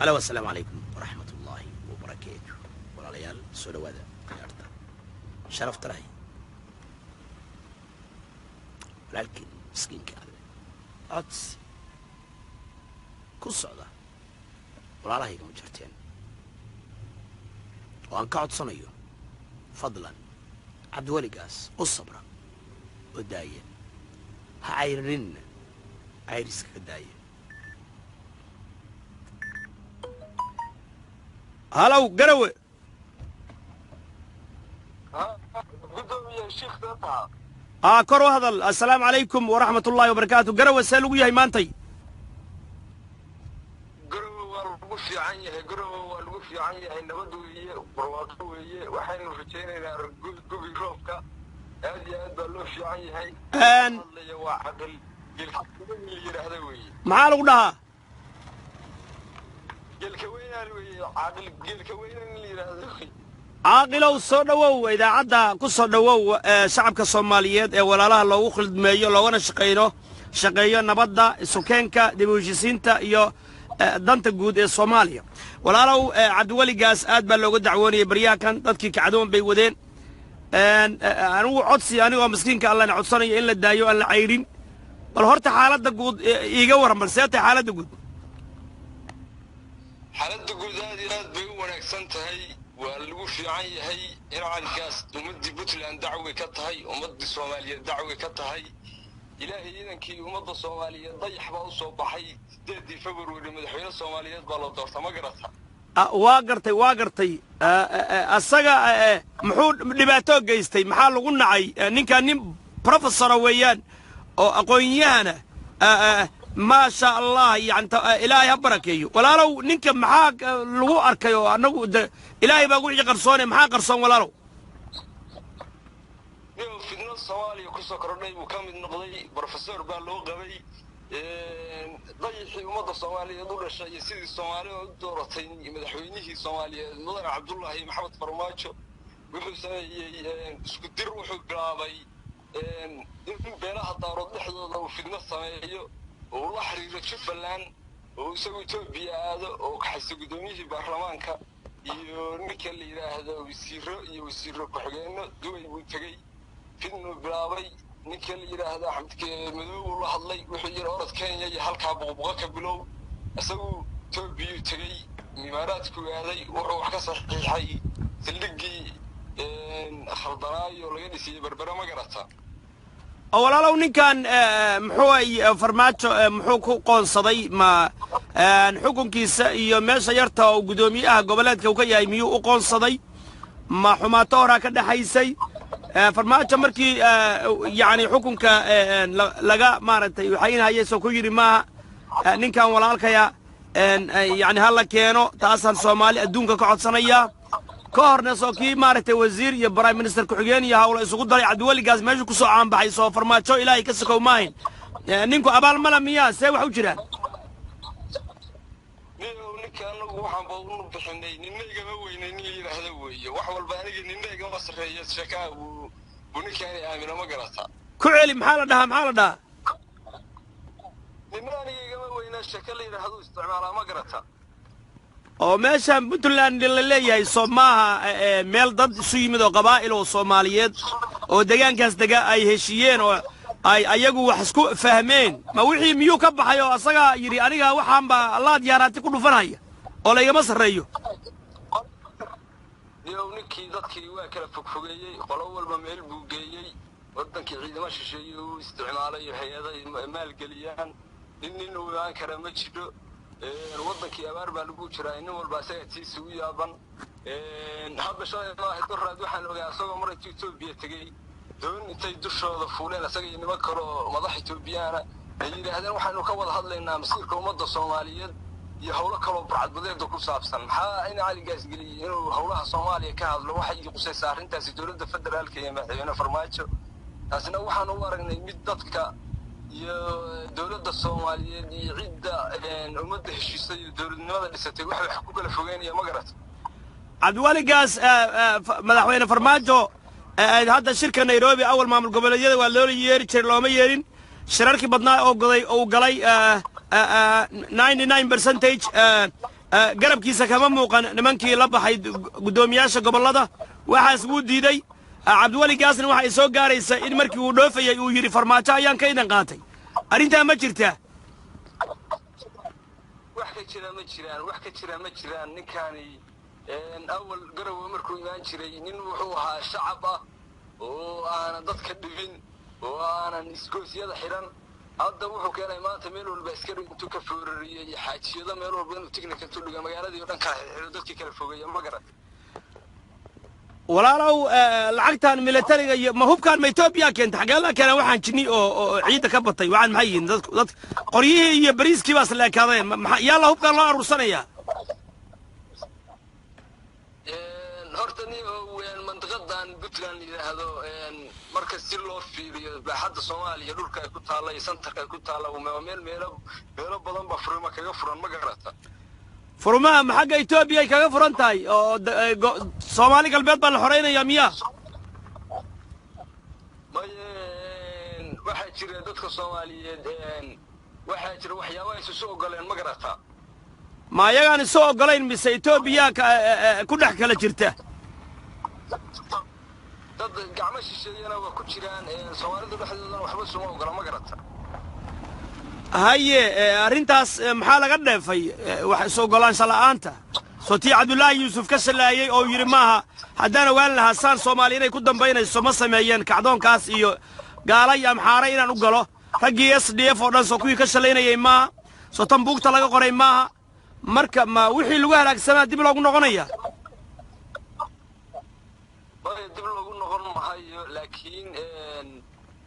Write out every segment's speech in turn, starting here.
Halo, assalaamu calaykum waraxmat ullaahi wabarakaatu. Walaalayaal, soo dhawaada. Khiyaarta sharafta lahay, walaalkiin miskiinka alle, codsi ku socda walaalahayga ma jirteen oo aan ka codsanayo: fadlan Cabdiweligaas u sabra oo daaya, ha cayrinina, cayriskaga daaya. Halow, Garawe. Gudoomiye Shiikh, taha. Aa, kor u hadal. Assalaamu calaykum waraxmat ullahi wabarakaatu. Garawe, see lagu yahay maantay? Garowe waa lagu fiican yahay, Garowe waa lagu fiican yahay. Nabad weeye, barwaaqo weeye. Waxaynu rajaynaynaa gubi roobka. Aad iyo aad baa loo fiican yahay. Hadlaya waa caqil geelka la yidhaahda weeye. Maxaa lagu dhahaa? Geelka weynaan weeye, caaqil geelka weynaan la yidhaahda weeye. Caaqilow, soo dhowow, idaacadda ku soo dhowow. Shacabka Soomaaliyeed ee walaalaha loogu khidmeeyo, loogana shaqeeyo nabadda, isukeenka, dib u heshisiinta iyo danta guud ee Soomaaliya. Walaalow, Cabdiweligaas aad baa looga dacwoonayay baryahakan, dadkii kacdoon bay wadeen. Anigu codsi, anigoo miskiinka Allana codsanayo in la daayo, aan la cayrin. Bal horta xaaladda guud iiga warran, bal see tahay xaaladda guud? Xaaladda guud aad iyo aad bay u wanaagsan tahay, waa lagu fiican yahay. Incaankaas ummaddii Puntland dacwi ka tahay, ummaddii Soomaaliyeed dacwi ka tahay. Ilaahay iidankii, ummadda Soomaaliyeed dayax baa u soo baxay. 8-dii February madaxweyne Soomaaliyeed baa la doorta, ma garata? Waa gartay, waa gartay. Asaga muxuu dhibaato geystay? Maxaa lagu nacay? Ninkan nin professor ah weeyaan oo aqoon-yahana, maasha Allah, yani Ilaahay ha barakeeyo. Walaalow, ninka maxaa lagu arkay? Oo annagu de Ilaahay baa wixii qarsoone, maxaa qarsoon, walaalow? Nin fidno Soomaaliya kusoo kordhay buu ka mid noqday. Professor baa loo qabay. Dayixii ummadda Soomaaliyeed u dhashay iyo sidii Soomaalida u dooratay madaxweynihii Soomaaliyeed, mudane Cabdullaahi Maxamed Farmaajo, wuxuu sameeyey isku dir. Wuxuu bilaabay in beelaha Daarood dhexdooda uu fidno sameeyo oo uu la xiriiro Jubbaland oo isagu Etoobiya aado oo kaxayso guddoomiyihii baarlamaanka iyo ninka la yidhaahdo wasiiro iyo wasiiro ku-xigeenno. Dubay buu tegey, fidnuu bilaabay. Ninka la yidhaahdo Axmed Madow uu la hadlay, wuxuu yidhi: "Orod Kenya iyo halkaa buqbuqo ka bilow." Isagu Etoobiyuu tegey, Imaaraadkuu aaday, wuxuu wax ka saxiixay saldhiggii khaldanaayo laga dhisayey Berbere, ma garata? Walaalow, ninkan muxuu ay Farmaajo muxuu ku qoonsaday? Ma xukunkiisa iyo meesha yarta oo guddoomiyaha goboleedka uu ka yahay miyuu u qoonsaday? Ma xumaato horaa ka dhexaysay Farmaajo markii yacni xukunka laga maaragtay waxaynahayay? Soo ku yidhi maaha ninkan walaalkaya yacni ha la keeno, taasaan Soomaali adduunka ka codsanayaa. Ka horna soo kii maaragtay wasiir iyo prime minister ku-xigeen iyo hawla isugu daray Cabdiweligaas, meeshu kusoo caanbaxay soo Farmaajo Ilaahay ka sokow maahayn? Ninku abaal mala miyaa? See wax u jiraan? Ninka anagu waxaanba u bixinay "nina igama weynay" nin la yidhaahdo weeye. Wax walba aniga nina igama sarreeya sheekaha buu ninkaani aamino, ma garata? Ku celi, maxaa la dhahaa? Maxaa la dhahaa? "Nina aniga igama weynaa" sheeka la yidhaahdo isticmaalaa, ma garata? Oo meeshaan Puntland la leeyahay soo maaha meel dad isu yimid oo qabaa'il oo Soomaaliyeed oo deegaankaas dega ay heshiiyeen oo ay ayagu wax isku fahmeen? Ma wixii miyuu ka baxay oo asagaa yidhi: "Aniga waxaan baa allaad yaaraati ku dhufanhaya oo laygama sarreeyo"? Niyow, ninkii dadkii waa kala fogfogeeyey, qolo walba meel buu geeyey. Waddankii ciidamo shisheeye uu isticmaalay, hay-ada maalgeliyaan. Nin nin u imaan kara ma jiro. Waddankii abaar baa lagu jiraa, nin walba isaga tiisa u yaaban. Hadda shalay maaha, doraad waxaan ogaa isagoo mar intuu Etoobiya tegey, doon intay dushooda fuuleen isaga iyo niman kale oo madax Etoobiyaana, ay yidhaahdeen: "Waxaanu ka wada hadlaynaa masiirka ummadda Soomaaliyeed iyo howlo kaloo burcadbadeeda ku saabsan." Maxaa ina Caligaas geliyey inuu howlaha Soomaaliya ka hadlo? Waxay qusaysaa arrintaasi dowladda federaalka iyo madaxweyne Farmaajo. Taasina waxaan u aragnay mid dadka iyo dowladda Soomaaliyeed iyo cidda ummadda heshiisay iyo dowladnimada dhisatay wax ku kala fogeynaya, ma garata? Cabdiweligaas, madaxweyne Farmaajo hadda shirka Nairobi awal maamul goboleedyada waa loola yeeri jiray, looma yeerin. Shirarkii badnaa oo goday uu galay, 99% Garabkiisa kama muuqan nimankii la baxay guddoomiyaasha gobollada, waxaas wuu diiday. Cabdiweli Gaasna waxay soo gaaraysa in markii uu dhoofayay uu yidhi Farmaajo ayaan ka idan qaatay. Arrintaa ma jirtaa? Wax ka jira ma jiraan, wax ka jira ma jiraan. Ninkaani awal Garowe markuu imaan jiray nin wuxuu ahaa shacab ah oo aanan dadka dhibin oo aanan isgoosyada xidhan. Hadda wuxuu keenay maanta meel walba askari intuu ka foorariyey iyo xaajiyado, meel walba inuu technical intuu dhigo magaaladii oo dhan kala xidho, dadkii kala fogeeya, ma garat? Walaalow, lacagtan militariga iyo ma hubkaan ma Etoobiya keenta? Xagee la keena waxaan jinni oo ciidda ka batay? Waxaan maxay yihiin? Dad qoryihii iyo bariiskii baas la ekaadeen. Yaa la hubkaan loo aruursanayaa? Horta ni mandiqadan Puntland yidhaahdo, marka si loo fiiriyo baaxadda Soomaaliya, dhulka ay ku taalla iyo santarka ay ku taalla, waa meel meelo badan baa furima kaga furan, ma garata? Furumaha ma xagga Etoobiya ay kaga furan tahay oo Soomaali Galbeed baa la xoraynayaa miyaa? Maye, waxaa jira dadka Soomaaliyeed, waxaa jira waxyaaba aysu soo ogoleen, ma garata? Ma ayagaan isu ogolayn mise Etoobiya ku dhex kala jirta? Dad gacmo shisheeyana waa ku jiraan, Soomaalida dhexdoodana waxba suma ogola, ma garata? Haye, arrintaas maxaa laga dheefay, wax is ogolaansha la'aanta? Soo tii Cabdullaahi Yuusuf ka shallaayey oo yidhi maaha, haddaan ogaan lahaa saan Soomaali inay ku dambaynayso ma sameeyeen kacdoonkaas iyo gaala iyo Amxaare inaan u galo. Raggii SDF oo dhan soo kuwii ka shallaynayay maaha? Soo tan buugta laga qoray maaha? Marka ma wixii lagu halaagsamaa dib loogu noqonaya? Maya, dib loogu noqon mahayo, laakiin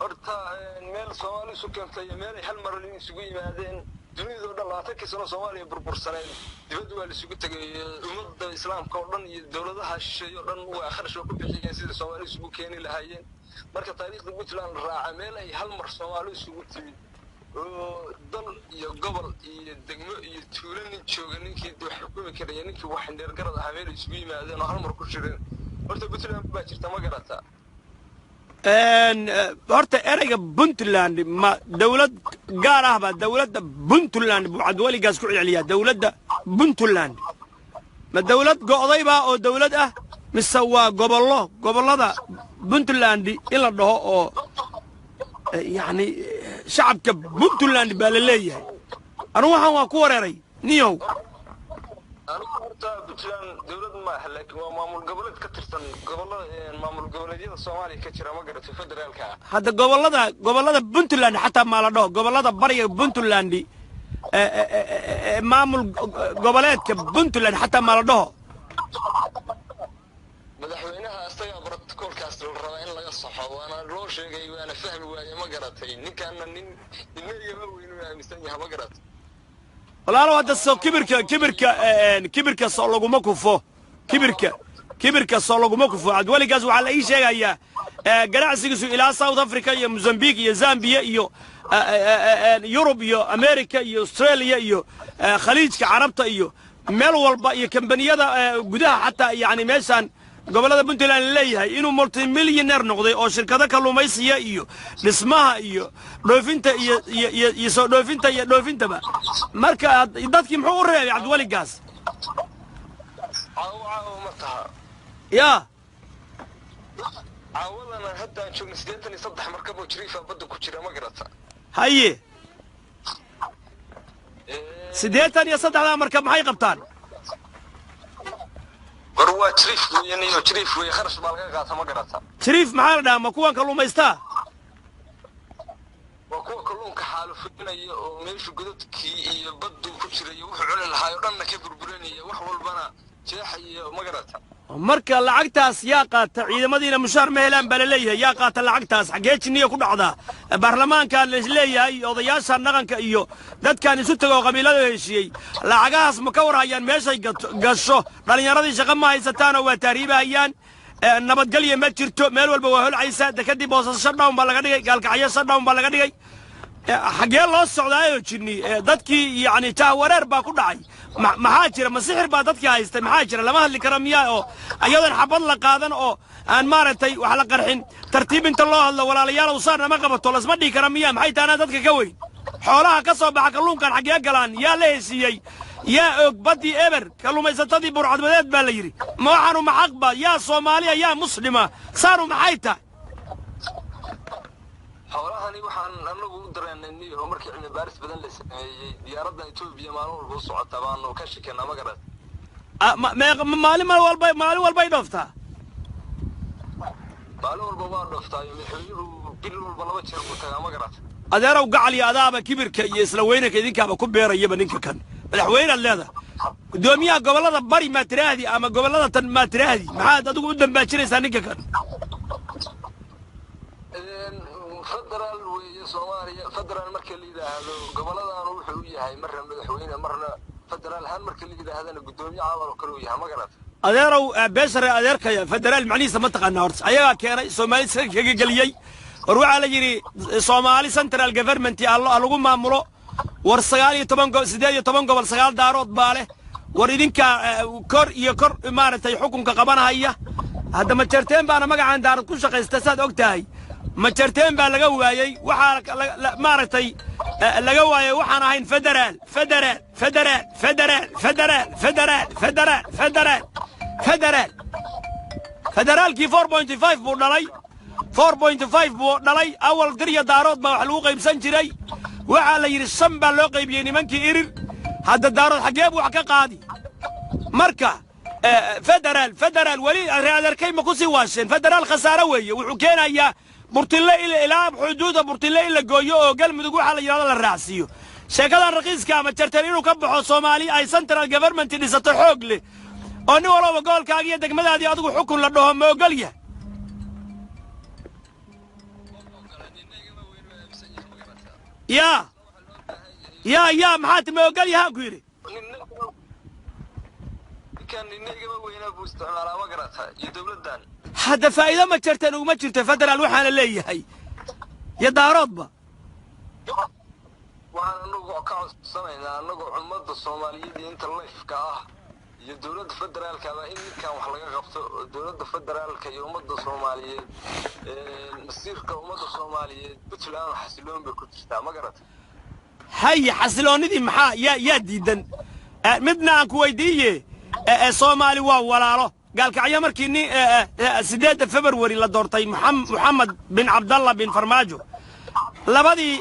horta meel Soomaali isu keentay iyo meel ay hal mar isugu yimaadeen dunidoo dhan, 20kii sano Soomaaliya burbursaneed, dibadda waa la isugu tegay. Ummadda Islaamka oo dhan iyo dowladaha shisheeye oo dhan waa kharash waa ku bixiyeen sida Soomaali isugu keeni lahaayeen. Marka taariikhda Puntland la raaca, meel ay hal mar Soomaali isugu timid oo dal iyo gobol iyo degmo iyo tuulo nin jooga, ninkii wax xukumi karaya, ninkii wax indheergarad ahaa, meel ay isugu yimaadeen oo hal mar ku shireen, horta Puntland baa jirta, ma garataa? Horta ereyga Puntland ma dawlad gaar ah ba? Dawladda Puntland buu Cabdiweligaas ku celceliyaa. Dawladda Puntland ma dawlad go'dayba oo dawlad ah mise waa gobollo? Gobollada Puntland in la dhaho oo yacni shacabka Puntland baa la leeyahay, anugu waxaan waa ku wareeray niyow. Anigu horta Puntland dawlad maaha, laakiin waa maamul goboleed ka tirsan gobollada maamul goboleedyada Soomaaliya ka jira, ma garato, federaalka ah. Hadda gobollada Puntland xataa maa la dhaho gobollada bariga Puntland, maamul goboleedka Puntland xataa maa la dhaho? Madaxweynaha asagaa brotocoolkaas la rabaa in laga saxo, waana loo sheegay, waana fahmi waaye, ma garatay? Ninkaana nin nina igama weyn uu aaminsan yahay, ma garatay? Walaalo, hadda soo kibirka soo laguma kufo, kibirka soo laguma kufo. Cabdiweligaas waxaa la ii sheegayaa ganacsigiisu ilaa South Africa iyo Mozambique iyo Zambia iyo Yurub iyo America iyo Australia iyo Khaliijka Carabta iyo meel walba iyo kambaniyada gudaha xataa, yacni meeshaan gobollada Puntland leeyahay, inuu multimillionaire noqday oo shirkado kalluumaysiya iyo dhismaha iyo dhoofinta iyo soo dhoofinta iyo dhoofintaba. Marka dadkii muxuu u reebay Cabdiweligaas? Caawo caawo ma taha. Yaa. Caawadana haddaan joogno 83 markab oo jiriifa badda ku jira, ma garata? Haye, 83-daa markab maxay qabtaan? War waa jiriif weeye niyo, jiriif weeye, kharash baa laga qaata, ma garata? Jiriif maxaa la dhahaa? Ma kuwan kalluumaystaa? Waa kuwa kalluunka xaalufinaya oo meeshu godadkii iyo badduu ku jiray wuxuu cuni lahaay oo dhanna ka burburinaya, wax walbana jeexaya, ma garata? Marka lacagtaas yaa qaata? Ciidamadiina mushaar ma helaan baa la leeyahay. Yaa qaata lacagtaas? Xaggee jinniya ku dhacdaa? Baarlamaankaa la leeyahay, odayaasha dhaqanka iyo dadkan isu tago oo qabiilada heshiiyey, lacagahaas ma ka warhayaan meeshay gasho? Dhallinyaradii shaqo ma haysataan oo waa tahriibahayaan, nabadgelya ma jirto, meel walba waa holcaysa. Dekadii Boosaaso shutdown baa laga dhigay, Gaalkacyo shutdown baa laga dhigay. Xaggee loo socdaayoo jinni dadkii yacni jahwareer baa ku dhacay? Maxaa jira? Ma sixir baa dadkii haystay? Maxaa jira? Lama hadli karo miyaa oo iyadoon xabad la qaadan oo aan maaragtay wax la qarxin, tartiib inta loo hadlo, walaalayaal saar nama qabato, lasma dhihi kara miyaa? Maxay taanaa dadka ka weyn? Xoolaha ka soo baxa kalluunkan xaggee galaan? Yaa la heshiiyey? Yaa og baddii eber, kalluumaysatadii burcadbadeed baa la yidhi. Ma waxaanu maxaqba? Yaa Soomaaliya, yaa Muslima, saanu maxay tahay? Xoolahani waxaan anagu u dareennay niyaho markii cilmi baaris badan la sameeyey, diyaaraddan Etoobiya maalin walba u socota baanu ka shikenaa, ma garat? Maalin walba, maalin walbay dhooftaa? Maalin walba waa dhooftaayo, madaxweynuhu bil walba 2 jeer buu tagaa, ma garat? Adeerow gacal iyo adaaba kibirka iyo isla weynanka idinkaaba ku beerayaba. Ninka kan madaxweynead leedahay, guddoomiyaha gobollada bari maa tiraahdi ama gobollada tan maa tiraahdi? Maxaad adigu u dambaajinaysaa ninka kan? Federaal weeye Soomaaliya. Federaal marka la yidhaahdo, gobolladanu wuxuu u yahay marna madaxweyne, marna federaal ahaan marka la yidhaahdana guddoomiye camal oo kale u yahay, ma garat? Adeerow, beesha reer adeerkaya federaal macnihiisa ma taqaanaa horta? Ayagaa keenay, Soomaali kaga geliyey. War waxaa la yidhi Soomaali central government lagu maamulo. War 19 18 gobol, 9 Daarood baa leh. War idinkaa kor iyo kor maaragtay xukunka qabanahaya. Hadda Majarteen baana magacaan Daarad ku shaqaysta, saad og tahay. Majarteen baa laga waayey, waxaa maaragtay laga waayey waxaan ahayn federaal, federaal, federaal, federaal, federaal, federaal, federaal, federaal, federaal. Federaalkii 4.5 buu dhalay, 4.5 buu dhalay. Awal Dirya Daarood baa wax lagu qaybsan jiray. Waxaa la yidhi 5 baa loo qaybiyey nimankii Irir. Hadda Daarood xaggee buu wax ka qaadi? Marka federaal, federaal weli readeerkay ma ku sii waasheen. Federaal khasaare weeye. Wuxuu keenayaa Burtille ilaa xuduuda Burtille in la gooyo oo Galmudug waxaa la yidhahdo la raacsiiyo. Sheekadan raqiiska ama Jarteen inuu ka baxo, Soomaali ay central government dhisato xoog leh oo nin walba gobolkaaga iyo degmadaadii adigu xukun la dhaho, ma ogol yahay? Yaa maxaa ti ma ogol yahaan ku yidhi? Ninkan nina igama weynaa buu isticmaalaa, ma garata, iyo dowladdan. Hadda faa'iido ma Jarteen uguma jirto federaal waxaana leeyahay iyo Daaroodba. Waxaan anagu ka codsanaynaa, anagoo ummadda Soomaaliyeed iyo inta lifeka ah iyo dowladda federaalkaba, in ninkan wax laga qabto oo dowladda federaalka iyo ummadda Soomaaliyeed, masiirka ummadda Soomaaliyeed Puntland xasiloon bay ku jirtaa, ma garata? Haya, xasiloonnidii maxaa yaa diidan? Midna aan ku weydiiye, Soomaali waa walaalo. Gaalkacyo markii nin 8-da February la doortay Moxamed bin Cabdallah bin Farmaajo, labadii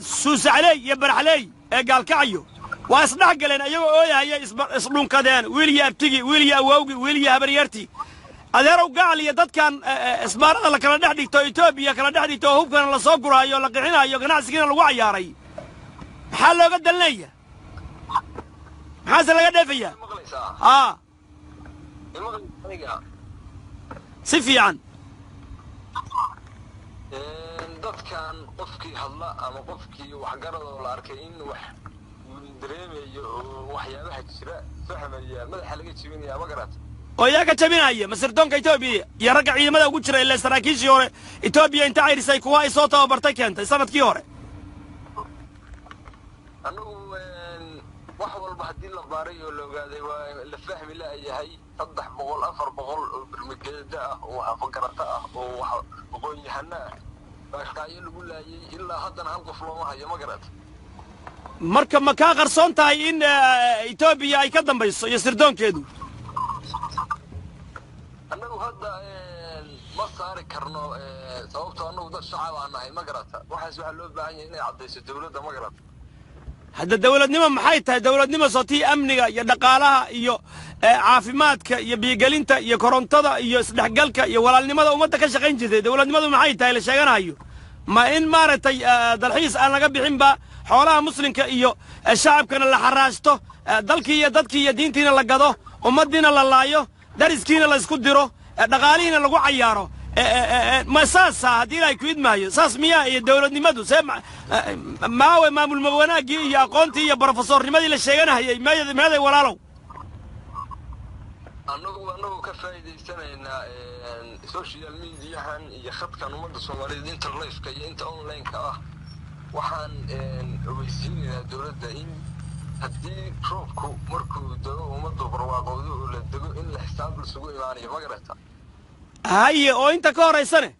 Suusacley iyo Baraxley ee Gaalkacyo waa isdhex galeen ayagoo ooyahaya, isdhunkadeen, wiil iyo abtigi, wiil iyo awowgi, wiil iyo habaryarti. Adeerow gacal iyo dadkan isbaarada la kala dhex dhigto, Etoobiya kala dhex dhigto oo hubkana lasoo guraayo, la qixinayo, ganacsigiina lagu cayaaray, maxaa looga dalinaya? Maxaase laga dheefayaa? Maqlaysaa? Haa. Maqlaysaa aniga? Si fiican. Dadkan qofkii hadla ama qofkii waxgarad oo la arkay in wax dareemayo oo waxyaabaha jira fahmaya, madaxa laga jebinaya, ma garat? Oo yaa ka jabinaya? Masirdoonka Etoobiya iyo ragga ciidamada ugu jira ilaa saraakiishii hore Etoobiya inta cayrisay kuwa ay soo tababartay keentay sanadkii hore. Annagu wax walba haddii la baaray oo la ogaaday, waa la fahmi la'yahay. 300, 400 oo birmageeda ah oo wax afagarata ah oo wax aqoon-yahano ah baa shaqaayo lagu laayay, ilaa haddana hal qof looma hayo, ma garat? Marka ma kaa qarsoon tahay in Etoobiya ay ka dambayso iyo sirdoonkeedu? Annagu hadda ma saari karno, sababtoo annagu dad shacab aan nahay, ma garata? Waxaas waxaa loo baahan yahay inay caddayso dowladda, ma garata? Hadda dowladnimo maxay tahay? Dowladnimo soo tii amniga iyo dhaqaalaha iyo caafimaadka iyo biyogelinta iyo korontada iyo isdhexgalka iyo walaalnimada ummadda ka shaqayn jirtay. Dowladnimadu maxay tahay la sheeganayo? Ma in maaragtay dalxiis aan laga bixinba, xoolaha muslimka iyo shacabkana la xaraashto, dalkii iyo dadkii iyo diintiina la gado, ummaddiina la laayo, dariskiina la isku diro, dhaqaalihiina lagu cayaaro? Ma saasa? Haddii Ilaahay ku idmaayo, saas miyaa iyo dowladnimadu? See maawe maamul wanaaggii iyo aqoontii iyo brofesornimadii la sheeganahayay meeday, walaalow? Annagu ka faa'iidaysanaynaa social mediahan iyo khadkan ummadda Soomaaliyeed, inta lifeka iyo inta online-ka ah, waxaan ogeysiinaynaa dowladda in haddii roobku markuu dego, ummaddu barwaaqowdo oo la dego, in la xisaab lasugu imaanayo, ma garata? Haye, oo inta ka horaysane?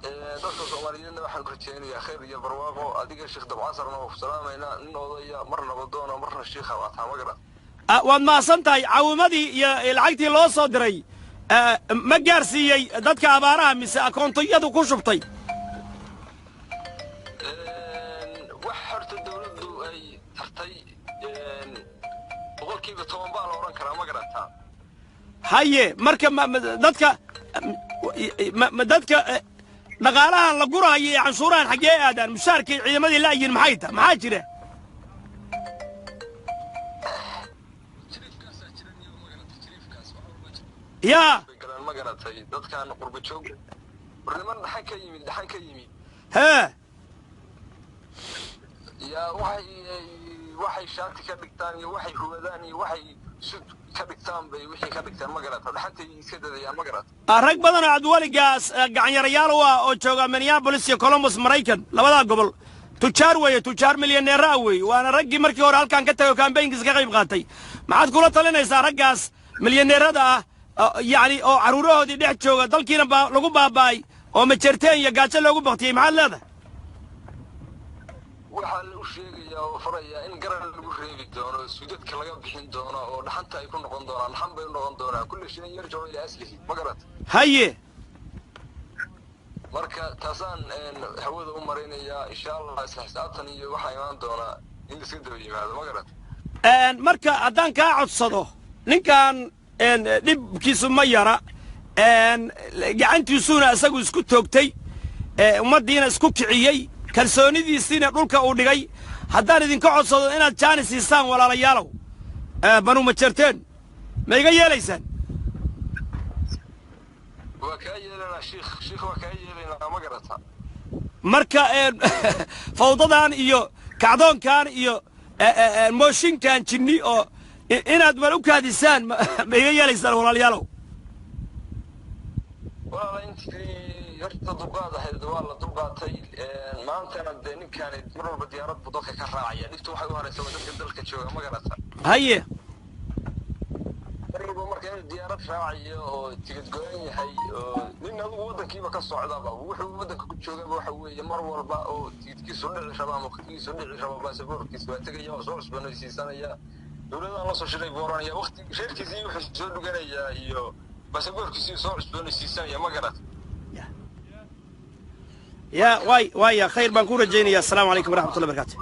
Dadka Soomaaliyeedna waxaan ku rajaynayaa khayr iyo barwaaqo. Adiga Sheekh Dabcasarna waa ku salaamaynaa, nin odaya marna badoona marna shiikha waa taa, ma garat? Waad mahadsan tahay. Caawimadii iyo lacagtii loo soo diray ma gaarsiiyey dadka abaaraha mise akoontayadu ku shubtay? Wax horta dawladdu ay tartay 10% baa la odhan karaa, ma garataa? Haye, marka dadka dadka dhaqaalahan la guraayo iyo canshuurahan xaggee aadaan? Mushaarkii ciidamadii la'yiin maxay ta? Maxaa jira? Yaa galaan, ma garatay? Dadkan qurba joog war niman dhaxan ka yimid, dhaxan ka yimid. Hee. Yaa waxay shaati ka dhigtaan iyo waxay huwadaan iyo waxay sud ka dhigtaan bay wixii ka dhigtaan, ma garata? Dhaxantay iska dadayaan, ma garata? Rag badan oo Cabdiweligaas gacanyarayaal u ah oo jooga Minneapolis iyo Columbus, Maraykan, labadaa gobol, tujaar weeye, tujaar milyaneera weeye, waana raggii markii hore halkan ka tagay oo kambaynkiisa ka qayb qaatay. Maxaad kula talinaysaa raggaas milyaneerada ah, yacni oo carruurahoodii dhex jooga dalkiina baa lagu baaba'ay oo majerteen iyo gaajo loogu baktiyey? Maxaad leedahay? Waxaa lagu sheegayaa oo farayaa in garan lagu reebi doono, suudadka laga bixin doono oo dhaxanta ay ku noqon doonaan, dhaxan bay u noqon doonaan. Kulli shayin yarjicu ilaa aslihi, ma garata? Haye. Marka taasaan hawada u maraynayaa. Insha Allah isla xisaabtan iyo waxaa imaan doonaa in laiska daba yimaado, ma garata? Marka haddaan kaa codsado, ninkan dhibkiisu ma yara, gacantiisuuna isagu isku toogtay, ummaddiina isku kiciyey, kalsoonidiisiina dhulka uu dhigay, haddaan idinka codsado inaad jaanis siisaan, walaalayaalow, Banu Majerteen, ma iga yeelaysaan? Waa kaa yeelaynaa shiikh, shiikh, waa kaa yeelaynaa, ma garata? Marka fawdadan iyo kacdoonkan iyo mooshinkan jinni oo inaad mal u kaadisaan, ma iga yeelaysaan, walaalayaalow? Walaala, intii horta dulqaad ahayd waa la dulqaatay. Maantana dee ninkaani mar walba diyaarad buu dalka ka raacaya. Dhibtu waxay u haraysa waa dadka dalka jooga, ma garata? Haye. Mar walba marka inuu diyaarad raacayo oo tigid go'an yahay oo nin adigu waddankiiba ka socdaba, wuxuu waddanka ku joogaba waxa weeye mar walba oo tigidkiisu dhici raba ama waqtigiisu dhici raba, baasaboorkiisa waa tegaya, waa soo cusboonaysiisanaya, dowladaan la soo shiray buu oranaya, waqti reerkiisii wuxuu soo dhuganayaa iyo baasaboorkiisii soo cusboonaysiisanaya, ma garata? Ya waay waaya, khayr baan ku rajaynaya. Asalaamu calaykum waraxmatullahi barakatu.